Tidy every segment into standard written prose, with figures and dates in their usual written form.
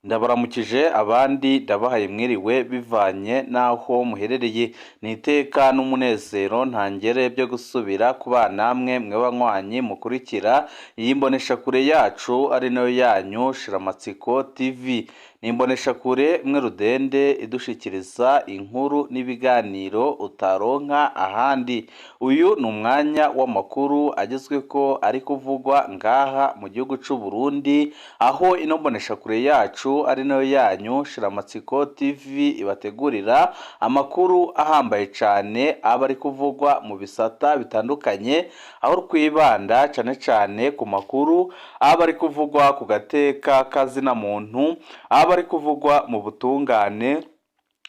Ndabaramukije abandi ndabahaye mwiriwe bivanye n'aho muherereye. Ni iteka n'umunezero ntangere byo gusubira kubana namwe mwe banywanyi mukurikira iyi mboneshakure yacu ari nayo yanyu Shiramatsiko TV. Ni imboneshakure mwe rudende idushikiriza inkuru n'ibiganiro utaronka ahandi. Uyu ni umwanya w'amakuru agezweko ari kuvugwa ngaha mu gihugu c'u Burundi, aho ino mboneshakure yacu ari nayo yanyu Shiramatsiko TV ibategurira amakuru ahambaye cane aba ari kuvugwa mu bisata bitandukanye, aho twibanda cane cane ku makuru aba ari kuvugwa ku gateka kazina muntu, aba ari kuvugwa mu butungane,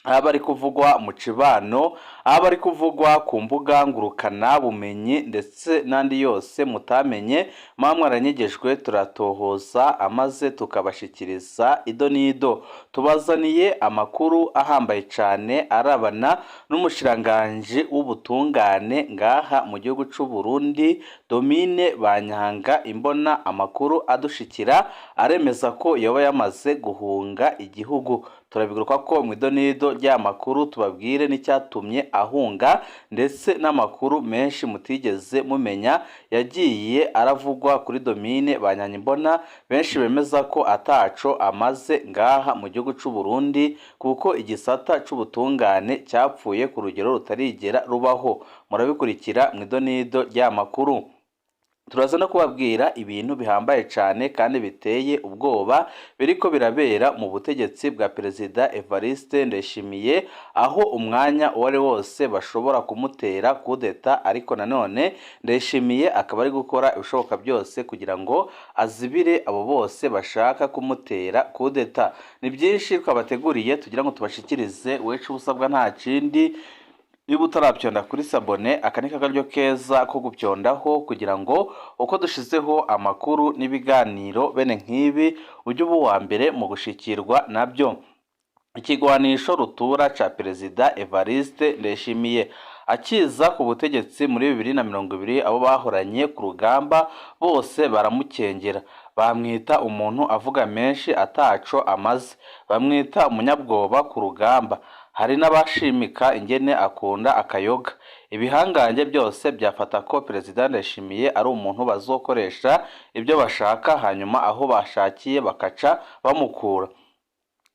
aba ari kuvugwa mu cibano, aba ari kuvugwa ku mbuga ngurukana bumenyi ndetse n'andi yose mutamenye muba mwaranyegejwe turatohoza amaze tukabashikiriza ido n'ido. Tubazaniye amakuru ahambaye cane arabana n'umushikiranganji w'ubutungane ngaha mu gihugu c'u Burundi Domine Banyanga Imbona. Amakuru adushikira aremeza ko yoba yamaze guhunga igihugu. Turabigaruka ko mu ido n'ido ry'aya makuru tubabwire n'icyatumye ahunga ndetse n'amakuru menshi mutigeze mumenya yagiye aravugwa kuri Domine Banyankimbona, benshi bemeza ko ataco amaze ngaha mu gihugu c'u Burundi kuko igisata c'ubutungane cyapfuye ku rugero rutarigera rubaho. Murabikurikira mu ido n'ido ry'aya makuru. Turaza no kubabwira ibintu bihambaye cane kandi biteye ubwoba biriko birabera mu butegetsi bwa Perezida Evariste Ndayishimiye, aho umwanya uwo ari wose bashobora kumutera kudeta, ariko nanone Ndayishimiye akaba ari gukora ibishoboka byose kugira ngo azibire abo bose bashaka kumutera kudeta. Ni byinshi twabateguriye tugira ngo tubashikirize, wecu ubusabwa nta kindi. Niba utarabyonda kuri s'abonner, aka ni akaryo keza ko gupyondaho kugira ngo uko dushizeho amakuru n'ibiganiro bene nk'ibi ujye uba uwa mbere mu gushikirwa nabyo. Ikigwanisho rutura ca Perezida Evariste Ndayishimiye akiza ku butegetsi muri 2020, abo bahoranye ku rugamba bose baramukengera, bamwita umuntu avuga menshi ataco amaze, bamwita umunyabwoba ku rugamba. Hari n'abashimika ingene akunda akayoga. Ibihangange byose byafata ko Perezida Ndayishimiye ari umuntu bazokoresha ibyo bashaka, hanyuma aho bashakiye bakaca bamukura.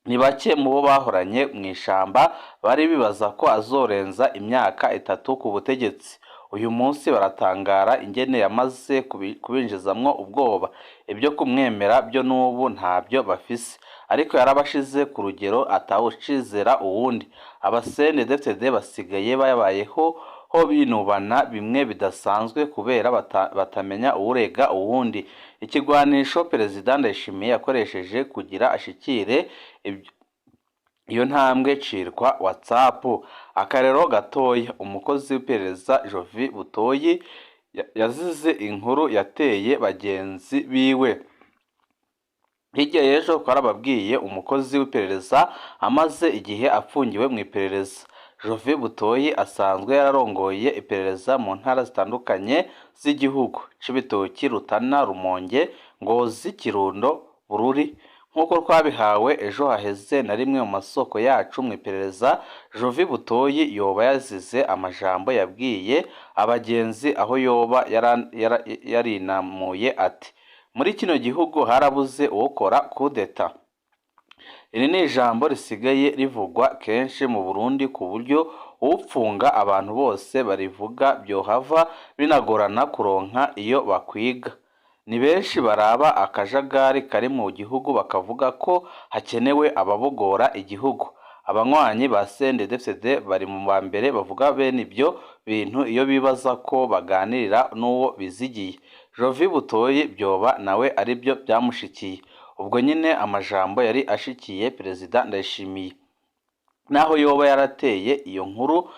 Ni bake mu bo bahoranye mu ishamba bari bibaza ko azorenza imyaka 3 ku butegetsi. Uyu munsi baratangara ingene yamaze kubinjizamwo ubwoba. Ibyo kumwemera byo n'ubu ntabyo bafise, ariko yarabashize ku rugero atawucizera uwundi. Aba CNDD-FDD basigaye babayeho ho binubana bimwe bidasanzwe kubera batamenya uwurega uwundi. Ikigwanisho Perezida Ndayishimiye yakoresheje kugira ashikire iyo ntambwe cirwa WhatsApp. Akarero gatoya, umukozi w'iperereza Jovi Butoyi yazize inkuru yateye bagenzi biwe. Hirya y'ejo twarababwiye umukozi w'iperereza amaze igihe afungiwe mu iperereza. Jovi Butoyi asanzwe yararongoye iperereza mu ntara zitandukanye z'igihugu: Cibitoki, Rutana, Rumonge, Ngozi, Kirundo, Bururi. Nk'uko twabihawe ejo haheze na rimwe mu masoko yacu mu iperereza, Jovi Butoyi yoba yazize amajambo yabwiye abagenzi, aho yoba yarinamuye ati: "Muri kino gihugu harabuze uwokora kudeta." Iri ni ijambo risigaye rivugwa kenshi mu Burundi, ku buryo uwupfunga abantu bose barivuga byohava binagorana kuronka iyo bakwiga. Ni benshi baraba akajagari kari mu gihugu bakavuga ko hakenewe ababogora igihugu. Abanywanyi ba CNDD-FDD bari mu ba mbere bavuga bene ibyo bintu iyo bibaza ko baganirira n'uwo bizigiye. Jovi Butoyi byoba nawe aribyo byamushikiye. Ubwo nyine amajambo yari ashikiye Perezida Ndayishimiye. Naho yoba yarateye iyo nkuru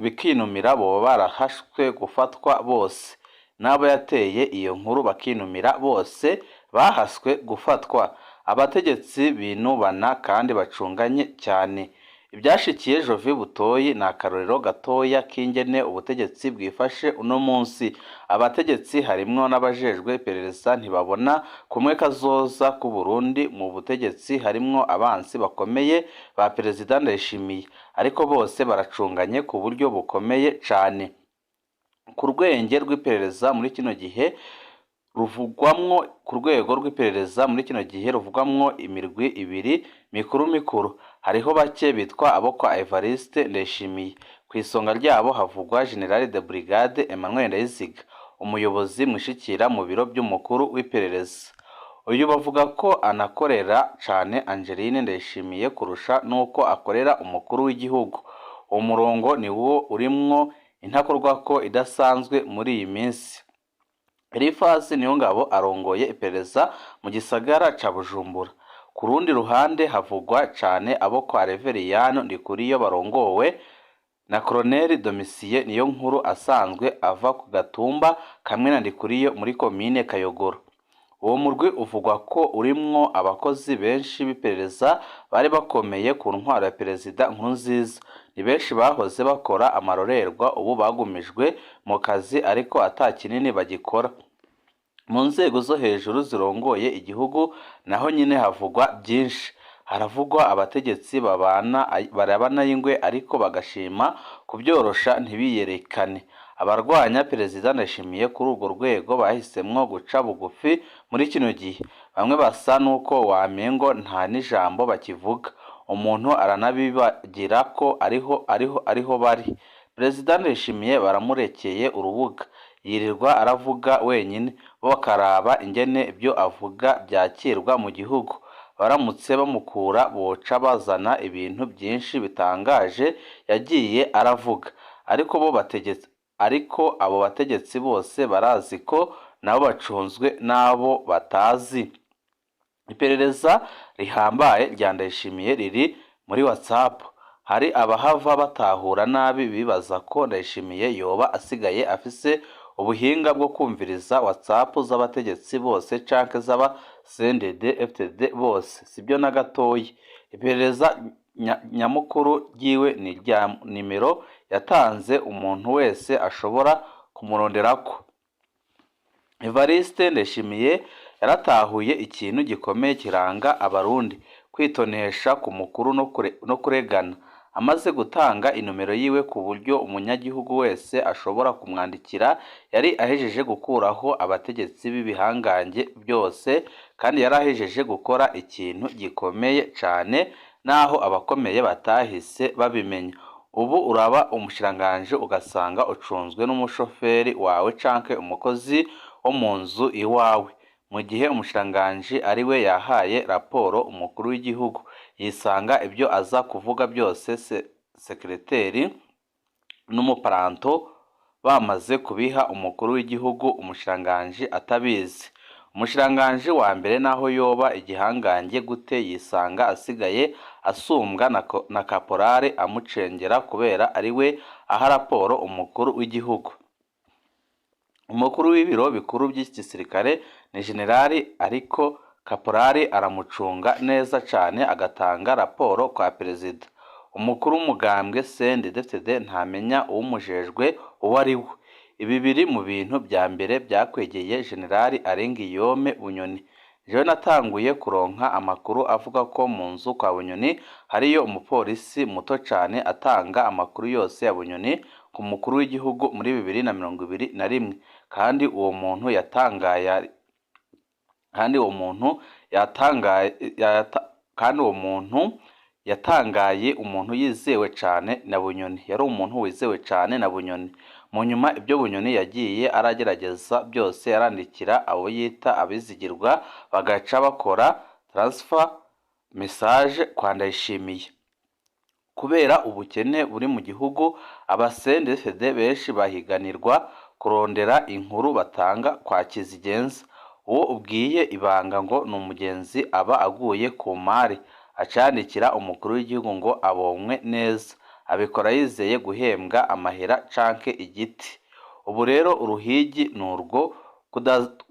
bikinumira, boba barahashwe gufatwa bose. N'abo yateye iyo nkuru bakinumira bose bahaswe gufatwa. Abategetsi binubana kandi bacunganye cyane. Ivyashikiye Jovi Butoyi ni akarorero gatoya k'ingene ubutegetsi bwifashe uno munsi. Abategetsi harimwo n'abajejwe iperereza ntibabona kumwe kazoza k'u Burundi. Mu butegetsi harimwo abansi bakomeye ba Perezida Ndayishimiye, ariko bose baracunganye ku buryo bukomeye cane. Ku rwenge rw'iperereza muri kino gihe ruvugwamwo ku rwego rw'iperereza muri kino gihe ruvugwamwo imirwi ibiri mikuru mikuru. Hariho bake bitwa abo kwa Evariste Ndayishimiye. Ku isonga ryabo havugwa General de Brigade Emmanuel Ndayiziga, umuyobozi mwishikira mu biro by'umukuru w'iperereza. Uyu bavuga ko anakorera cane Angeline Ndayishimiye kurusha n'uko akorera umukuru w'igihugu. Uwo murongo ni wo urimwo intakorwako idasanzwe muri iyi minsi. Elifasi Niyongabo arongoye iperereza mu gisagara ca Bujumbura. Ku rundi ruhande havugwa cane abo kwa Reveriyano Ndikuriyo barongowe na Colonel Domitien Niyonkuru, asanzwe ava ku gatumba kamwe na Ndikuriyo muri komine Kayogoro. Uwo murwi uvugwa ko urimwo abakozi benshi b'iperereza bari bakomeye ku ntwaro ya Perezida Nkurunziza. Ni benshi bahoze bakora amarorerwa ubu bagumijwe mu kazi ariko ata kinini bagikora. Mu nzego zo hejuru zirongoye igihugu naho nyine havugwa byinshi. Haravugwa abategetsi babana barabana y'ingwe ariko bagashima kubyorosha ntibiyerekane. Abarwanya Perezida Ndayishimiye kuri urwo rwego bahisemwo guca bugufi muri kino gihe. Bamwe basa n'uko wamengo nta n'ijambo bakivuga. Umuntu aranabibagira ko ariho bari. Perezida Ndayishimiye baramurekeye urubuga, yirirwa aravuga wenyine, bo bakaraba ingene ibyo avuga byakirwa mu gihugu. Baramutse bamukura boca bazana ibintu byinshi bitangaje yagiye aravuga. Ariko bo bategetse ariko abo bategetsi bose barazi ko nabo bacunzwe n'abo batazi. Iperereza rihambaye rya Ndayishimiye riri muri WhatsApp. Hari abahava batahura nabi bibaza ko Ndayishimiye yoba asigaye afise ubuhinga bwo kumviriza WhatsApp z'abategetsi bose canke z'aba CNDD FDD bose. Sibyo na gatoyi. Iperereza nyamukuru ryiwe ni rya nimero yatanze umuntu wese ashobora kumuronderako. Evariste Ndayishimiye yaratahuye ikintu gikomeye kiranga Abarundi: kwitonesha ku mukuru no kuregana. Amaze gutanga inomero yiwe ku buryo umunyagihugu wese ashobora kumwandikira, yari ahejeje gukuraho abategetsi b'ibihangange byose, kandi yari ahejeje gukora ikintu gikomeye cane naho abakomeye batahise babimenya. Ubu uraba umushikiranganji ugasanga ucunzwe n'umushoferi wawe canke umukozi wo mu nzu iwawe, mu gihe umushikiranganji ari we yahaye raporo umukuru w'igihugu. Yisanga ibyo aza kuvuga byose sekereteri n'umuparanto bamaze kubiha umukuru w'igihugu, umushikiranganji atabizi. Umushikiranganji wa mbere naho yoba igihangange gute, yisanga asigaye asumbwa na kaporale amucengera kubera ari we aha raporo umukuru w'igihugu. Umukuru w'ibiro bikuru by'igisirikare ni generali, ariko kaporali aramucunga neza cane agatanga raporo kwa perezida. Umukuru w'umugambwe CNDD-FDD ntamenya uwumujejwe uwo ari we. Ibi biri mu bintu vya mbere vyakwegeye Generali Arengiyome Bunyoni. Jewe natanguye kuronka amakuru avuga ko mu nzu kwa Bunyoni hariyo umupolisi muto cane atanga amakuru yose ya Bunyoni ku mukuru w'igihugu muri 2021, kandi uwo muntu yatangaye kandi uwo muntu yatangaye kandi uwo muntu yatangaye umuntu yizewe cane na Bunyoni. Yari umuntu wizewe cane na Bunyoni. Mu nyuma ibyo Bunyoni yagiye aragerageza byose, yarandikira abo yita abizigirwa bagaca bakora transfer message kwa Ndayishimiye. Kubera ubukene buri mu gihugu, aba CNDD-FDD benshi bahiganirwa kurondera inkuru batanga kwa Kizigenza. Uwo ubwiye ibanga ngo ni umugenzi aba aguye ku mari, acandikira umukuru w'igihugu ngo abonywe neza. Abikora yizeye guhembwa amahera canke igiti. Ubu rero uruhigi ni urwo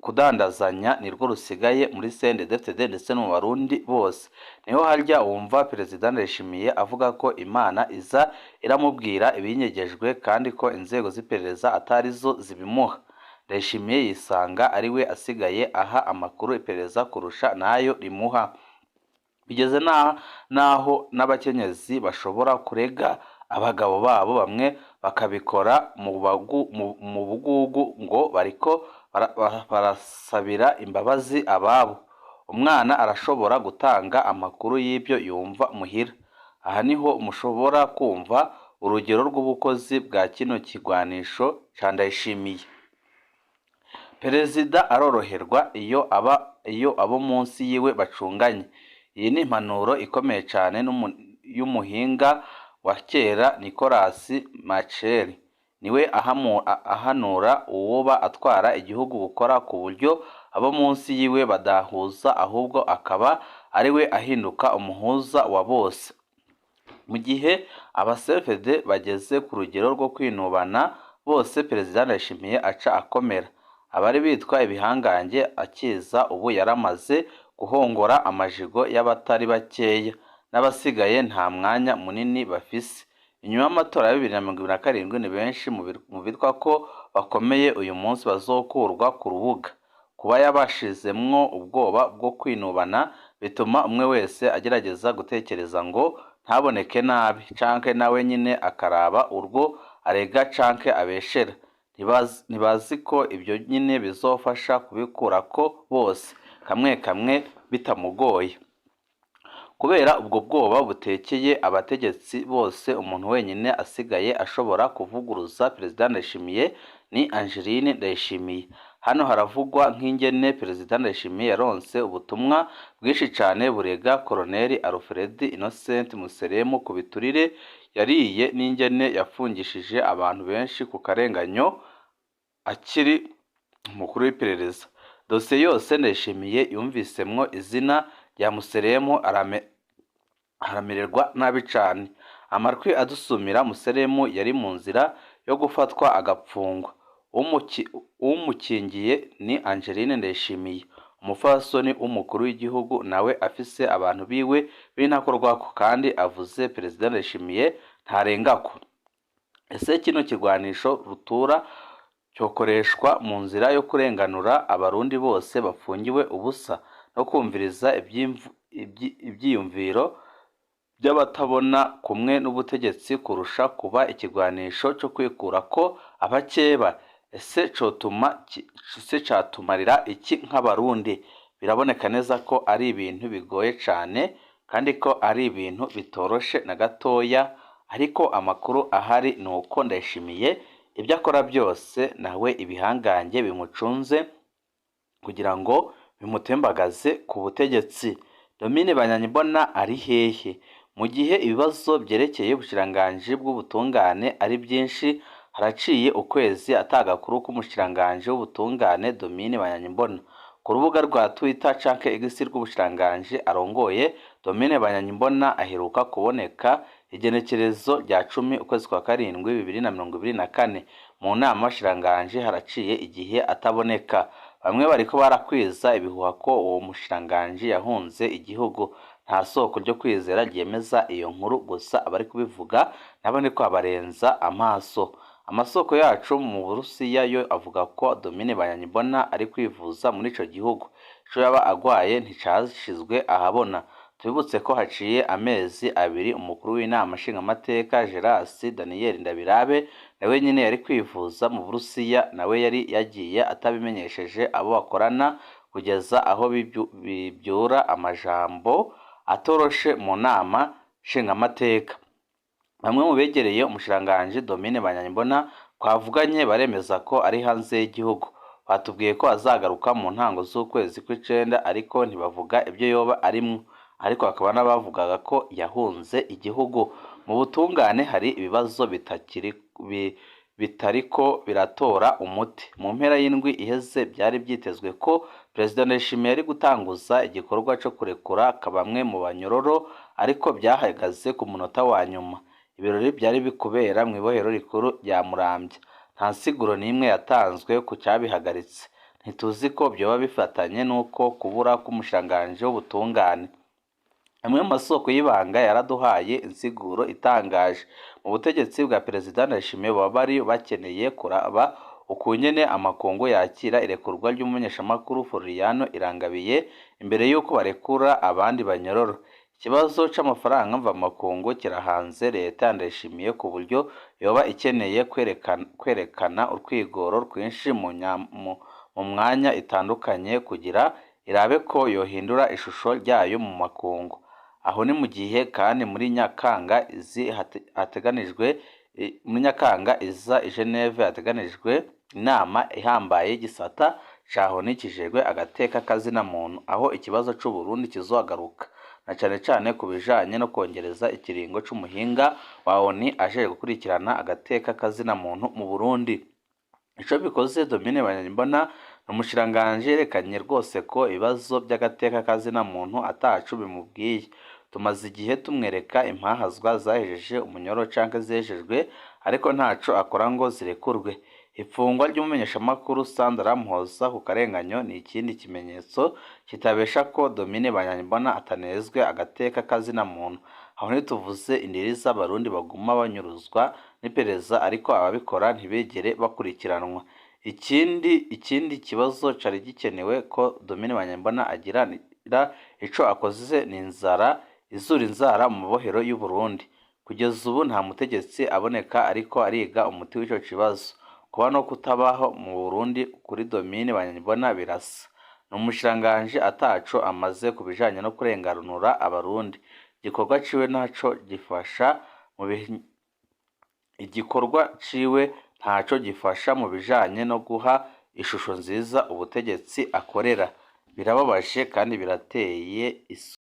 Kudandazanya nirwo rusigaye muri CNDD-FDD ndetse no mu Barundi bose. Niho harya wumva Perezida Ndayishimiye avuga ko Imana iza iramubwira ibinyegejwe kandi ko inzego z'iperereza atarizo zibimuha. Ndayishimiye yisanga ari we asigaye aha amakuru iperereza kurusha n'ayo rimuha. Bigeze n'aho n'abakenyezi bashobora kurega abagabo babo, bamwe bakabikora mu bugugu ngo bariko barasabira imbabazi ababo. Umwana arashobora gutanga amakuru y'ibyo yumva muhira. Aha niho mushobora kumva urugero rw'ubukozi bwa kino kigwanisho ca Ndayishimiye. Perezida aroroherwa iyo abo munsi yiwe bacunganye. Iyi ni impanuro ikomeye cane y'umuhinga wa kera Nicolas Machiavelli. Niwe ahanura uwoba atwara igihugu gukora ku buryo abo munsi yiwe badahuza, ahubwo akaba ariwe ahinduka umuhuza wa bose. Mu gihe aba CFD bageze ku rugero rwo kwinubana bose, Perezida Ndayishimiye aca akomera. Abari bitwa ibihangange akiza ubu yaramaze guhongora amajigo y'abatari bakeya, n'abasigaye nta mwanya munini bafise. Inyuma y'amatora ya 2027 ni benshi mu bitwa ko bakomeye uyu munsi bazokurwa ku rubuga. Kuba yabashizemwo ubwoba bwo kwinubana bituma umwe wese agerageza gutekereza ngo ntaboneke nabi, canke nawe nyine akaraba urwo arega canke abeshera. Ntibazi ko ibyo nyine bizofasha kubikurako bose kamwe kamwe bitamugoye. Kubera ubwo bwoba butekeye abategetsi bose, umuntu wenyine asigaye ashobora kuvuguruza Perezida Ndayishimiye ni Angeline Ndayishimiye. Hano haravugwa nk'ingene Perezida Ndayishimiye yaronse ubutumwa bwinshi cane burega Colonel Alfred Innocent Museremu ku biturire yariye n'ingene yafungishije abantu benshi ku karenganyo akiri umukuru w'iperereza. Dosiye yose Ndayishimiye yumvisemwo izina rya Museremu aramererwa nabi cane. Amatwi adusumira Museremu yari mu nzira yo gufatwa agapfungwa. Umukingiye ni Angeline Ndayishimiye, umupfasoni w'umukuru w'igihugu, nawe afise abantu biwe b'intakorwako, kandi avuze Perezida Ndayishimiye ntarengako. Ese kino kigwanisho rutura cyokoreshwa mu nzira yo kurenganura abarundi bose bafungiwe ubusa no kumviriza ivyiyumviro by'abatabona kumwe n'ubutegetsi kurusha kuba ikigwanisho cyo kwikurako abakeba? Ese catumarira iki nk'abarundi? Biraboneka neza ko ari ibintu bigoye cane kandi ko ari ibintu bitoroshe na gatoya, ariko amakuru ahari ni uko Ndayishimiye ibyo akora byose nawe ibihangange bimucunze kugira ngo bimutembagaze ku butegetsi. Domine Banyanyimbona ari hehe? Mu gihe ibibazo byerekeye ubushikiranganji bw'ubutungane ari byinshi, haraciye ukwezi atagakuru k'umushikiranganji w'ubutungane Domine Banyanyimbona. Ku rubuga rwa Twitter canke X rw'ubushikiranganji arongoye, Domine Banyanyimbona aheruka kuboneka igenekerezo rya 10 ukwezi kwa 7 2024 mu nama nshikiranganji. Haraciye igihe ataboneka. Bamwe bariko barakwiza ibihuha ko uwo mushikiranganji yahunze igihugu. Nta soko ryo kwizera ryemeza iyo nkuru, gusa abari kubivuga nabo niko abarenza amaso. Amasoko yacu mu Burusiya yo avuga ko Domine Banyanyimbona ari kwivuza muri ico gihugu. Ico yaba agwaye nticashizwe ahabona. Tubibutse ko haciye amezi abiri umukuru w'inama nshingamateka Gerasi Daniel Ndabirabe nawe nyine yari kwivuza mu Burusiya, nawe yari yagiye atabimenyesheje abo bakorana, kugeza aho bibyura amajambo atoroshe mu nama nshingamateka. Bamwe mu begereye umushikiranganji Domine Banyanyimbona twavuganye baremeza ko ari hanze y'igihugu. Batubwiye ko azagaruka mu ntango z'ukwezi kw'icenda, ariko ntibavuga ibyo yoba arimwo. Ariko hakaba n'abavugaga ko yahunze igihugu. Mu butungane hari ibibazo bitariko biratora umuti. Mu mpera y'indwi iheze byari byitezwe ko Perezida Ndayishimiye yari gutanguza igikorwa co kurekura bamwe mu banyororo, ariko byahagaze ku munota wa nyuma. Ibirori byari bikubera mw'ibohero rikuru rya Muramvya. Nta nsiguro n'imwe yatanzwe ku cabihagaritse. Ntituzi ko vyoba bifatanye n'uko kubura k'umushikiranganji w'ubutungane. Amwe mu masoko y'ibanga yaraduhaye insiguro itangaje. Mu butegetsi bwa Perezida Ndayishimiye boba bari bakeneye kuraba ukungene amakungu yakira irekurwa ry'umumenyeshamakuru Floriano Irangabiye imbere y'uko barekura abandi banyororo. Ikibazo c'amafaranga mvamakungu kirahanze leta ya Ndayishimiye ku buryo yoba ikeneye kwerekana urwigoro rwinshi mu mwanya itandukanye kugira irabe ko yohindura ishusho ryayo mu makungu. Aho ni mu gihe kandi muri Nyakanga izi hateganijwe muri Nyakanga iza i Geneve hateganijwe inama ihambaye y'igisata ca ONU kijejwe agateka kazina muntu, aho ikibazo c'Uburundi kizogaruka na cane cane ku bijanye no kongereza ikiringo c'umuhinga wa ONU ajejwe gukurikirana agateka kazina muntu mu Burundi. Ico bikoze, Domine Banyankimbona ni umushikiranganji yerekanye rwose ko ibibazo vy'agateka kazina muntu ataco bimubwiye. Tumaze igihe tumwereka impahazwa zahejeje umunyoro canke zejejwe, ariko ntaco akora ngo zirekurwe. Ifungwa ry'umumenyeshamakuru Sandra Muhoza ku karenganyo ni ikindi kimenyetso kitabesha ko Domine Banyankimbona atanezwe agateka kazina muntu. Aho ntituvuze indiri z'abarundi baguma banyuruzwa n'iperereza ariko ababikora ntibigere bakurikiranwa. Ikindi kibazo cari gikenewe ko Domine Banyankimbona agira ico akoze ni inzara izura inzara mu mabohero y'u Burundi. Kugeza ubu nta mutegetsi aboneka ariko ariga umuti w'ico kibazo. Kuba no kutabaho mu Burundi kuri Domine Banyankimbona birasa. Ni umushikiranganji ataco amaze ku bijanye no kurenganura abarundi. Igikorwa ciwe ntaco gifasha mu igikorwa ciwe ntaco gifasha mu bijanye no guha ishusho nziza ubutegetsi akorera. Birababaje kandi birateye isoni.